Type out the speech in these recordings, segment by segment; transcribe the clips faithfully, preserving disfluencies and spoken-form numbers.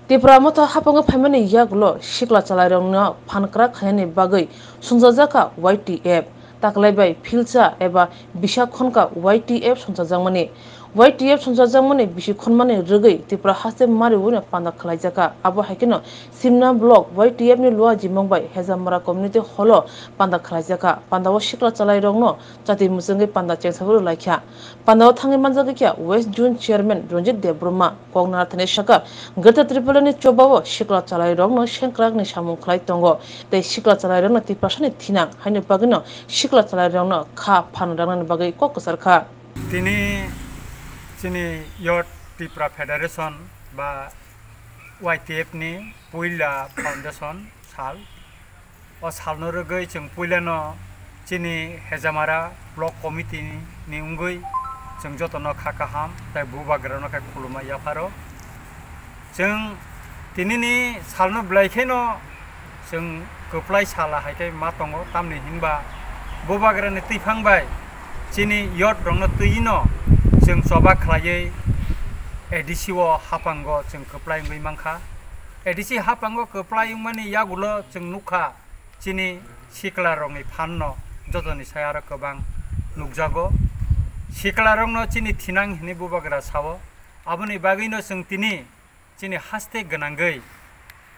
Tipra Motha haphango phaimani yagulo sikla chalairokno phan kwrak khainani bagwi sumsajak kha Y T F. Taklai bai philsa eba bisa khonka Y T F sumsajakmani. Y T F sumsajakmani bisi khonmani rwgwi Tipra haste mariwino panda khlaijak kha. Abo hai kheno Simna Block Y T F ni Luajimung bai Hejamara Community Hall o panda khlaijak kha. Panda o sikla chalairokno chati mwchwngwi panda chengsaui rwlai kha. Panda o thangwi manjak kha West Zone Chairman Ranjit Debbarma. Kok narwkthani sakha, Greater Tipraland ni chobao sikla chalairokno sengkrakni samung khlai tongo tei sikla chalairokno Tiprasani thinang haini bagwino sikla chalairokno kha phan rangnani bagwi kok kwchar kha. Tini chini Youth Tipra Federation ba Y T F ni puila foundation sal. O salno rwgwi chwng puilano chini Hejamara Block Committee ni wngwi chwng jotono kha kaham tei bubagrano khe khulumma yapharo. Chwng tinini salno belai kheno chwng kwplai sala hai khe ma tongo, tamni hinba bubagrani twiphang bai chini youth rokno twino chwng choba khlaiwi A D C o haphango chwng kwplai wngwi mankha. A D C haphango kwplai wngmani yagulo chwng nukha, chini siklarokni phanno jotoni sai aro kwbang nukjago. Siklarokno chini thinang hinwi bubagra sao. Aboni bagwino chwng tini chini haste gwnangwi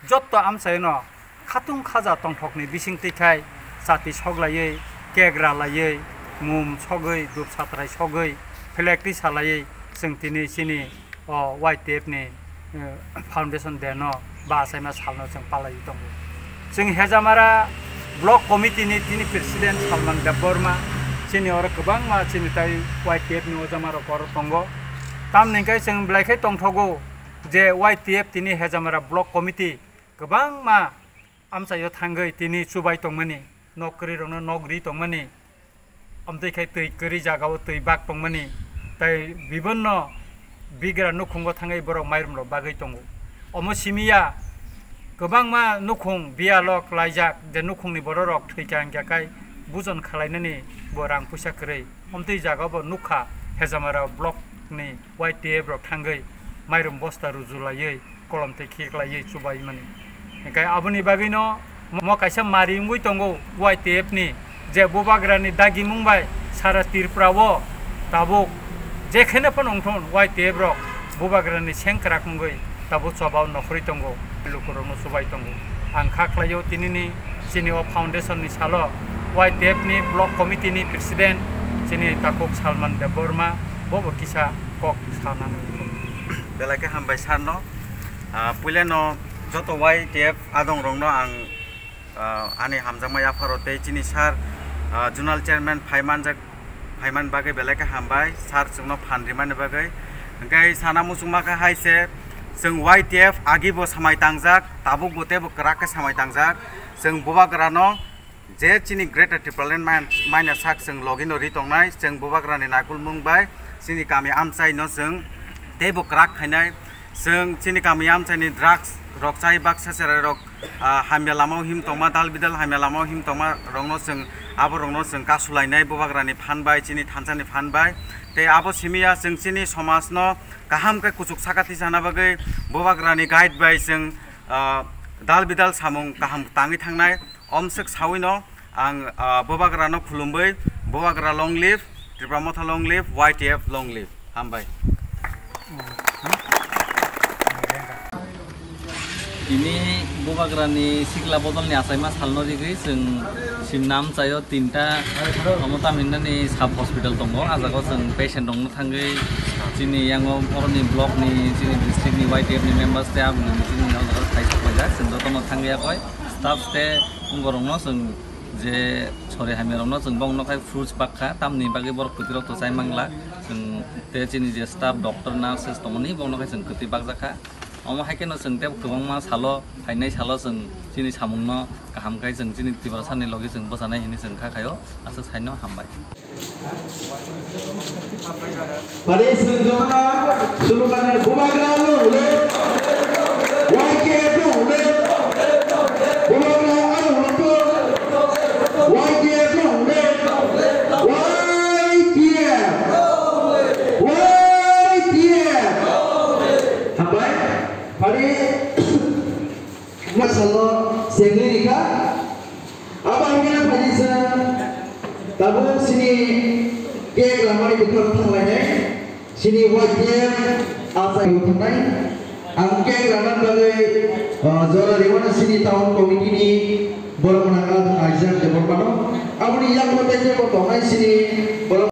jotto amchaino khatung khaja tongthokni bisingtwi khai chati soklaiwi, kek ralaiwi, mum sogwi, dhup satrai sogwi, flag twi salaiwi chwng tini chini o Y T F ni, eh, foundation day no ba achaima salno chwng palaiwi tongo. Chwng Hejamara Block Committee ni tini President Salman Debbarma, chini oro kwbangma chini tai Y T F ni ojamarok oro tongo. Tamni hwnkhe chwng belai khe tongthogo je Y T F tini Hejamara Block Committee kwbangma amchaio thangwi tini chubai tongmani, nok kwrwirokno nok ri tongmani, amtwi khai twi kwrwi jagao twi bak tongmani, tei bibonno bigra nukhungo thangwi borok mairum rok bagwi tongo. Omo simi ya kwbangma nukhung biyalo klaijak je nukhungni bororok thwikha hwnkha khai bujon khalainani bo rang puisa kwrwi. Omtwi jagao bo nukha Hejamara block ni Y T F rok thangwi mairum bosta rujulaiwi kolom tei khiklaiwi chubaimani. Hingkhe aboni bagwino mo kaisa mari wngwi tongo Y T F ni, je bubagrani dagimung bai sara Tripura o tabuk jekheno phano wngthun Y T F rok bubagrani sengkrak wngwi tabuk chobao nokhorwi tongo, lukurokno chubai tongo. Ang kha khlaio tinini chini o foundation ni salo Y T F ni block committee ni president chini takhuk Salman Debbarma bo bo kisa kok sana. Belai khe hambai sir no. Ah, puila no joto Y T F adong rok no ang, ah, ani hamjakma yapharo tei chini sir, ah, zonal chairman phaimanjak, phaiman bagwi belai khe hambai, sir chwngno phan rimani bagwi. Hwnkhe sana muchungma khe hai se, chwng Y T F agi bo samai tangjak, tabuk bo teibo kwrak khe samai tangjak. Chwng bubagra no je chini Greater Tipraland main-, maina sak chwng logi no ri tongnai, chwng bubagra ni naikolmung bai chini kami amchai no chwng teibo kwrak khainai. Chwng chini kami amchai ni drugs rok chai baksa cherai rok, ah, hamya lama o him tongma, dal bidal hamya lama o him tongma rok no chwng abo rok no chwng kasulainai bubagra ni phan bai, chini thansa ni phan bai. Tei abo simi ya chwng chini somaj no kaham khe kuchuk saka tisana bagwi bubagra ni guide bai chwng, ah, dal bidal samung kaham tangwi thangnai. Omswk saui no ang, ah, bubagra no khulumwi, bubagra long live, Tipra Motha long live, Y T F long live. Hambai. Tini bubagrani sikla bodolni achaima salno rigwi chwng simna amchaio tinta omo tamhinani sub hospital tongo. Ah jagao chwng patient rokno thangwi chini yango boroni block ni, chini district ni Y T F ni members tei aboni chini o jaga thai sok laijak. Chwng jotono thangwi yakoi staff tei borokno chwng je sori hamya rokno chwng bongno khai fruits bakha, tamni bagwi borok kwtwi rok to chai mangla. Chwng tei chini je staff, doctor, nurses tongmani bongno khai chwng kwtwi bakjakha. Omo hai kheno chwng tei kwbangma salo, phainai salo chwng chini samungno kaham khai chwng chini Tiprasani logi chwng bwchanai hinwi chwng kha khaio. Aswk saino hambai. Pare swngjoma, slogan bubagra long live, Y T F long live, bubagra long live, Y T F long live, Y T F, Y T F. Hambai. Masalo sengwi rikha. Abo hingkhe phaidi sa tabuk sini cake ramani bwkhak thanglainai. Sini Y T F achai bo thangnai. Ang cake rana bagwi, ah, jora rwmano sini town committee ni borok nangla thang Isaac Debbarmano. Aboni yakno tei tei bo tongnai sini borok.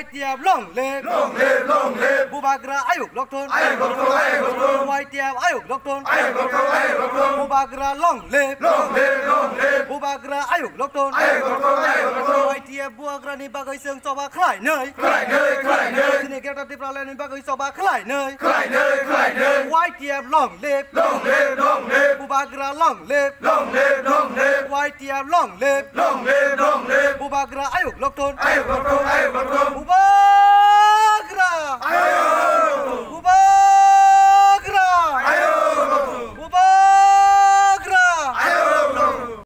Y T F long live! Long live, long live! Bubagra Ayuk Lokthon! Ayuk Lokthon, Ayuk Lokthon! Y T F Ayuk Lokthon! Ayuk Lokthon, Ayuk Lokthon! Bubagra long live! Long live, long live! Bubagra Ayuk Lokthon! Ayuk Lokthon, Ayuk Lokthon! Y T F Bubagrani bagwi chwng choba khlainwi! Khlainwi, khlainwi! Chini Greater Tipralandni bagwi choba khlainwi! Khlainwi, khlainwi! Y T F long live! Long live, long live! Bubagra long live! Long live, long live! Y T F long live! Long live, long live! Bubagra Ayuk Lokthon! Ayuk Lokthon, Ayuk Lokthon! Bubagra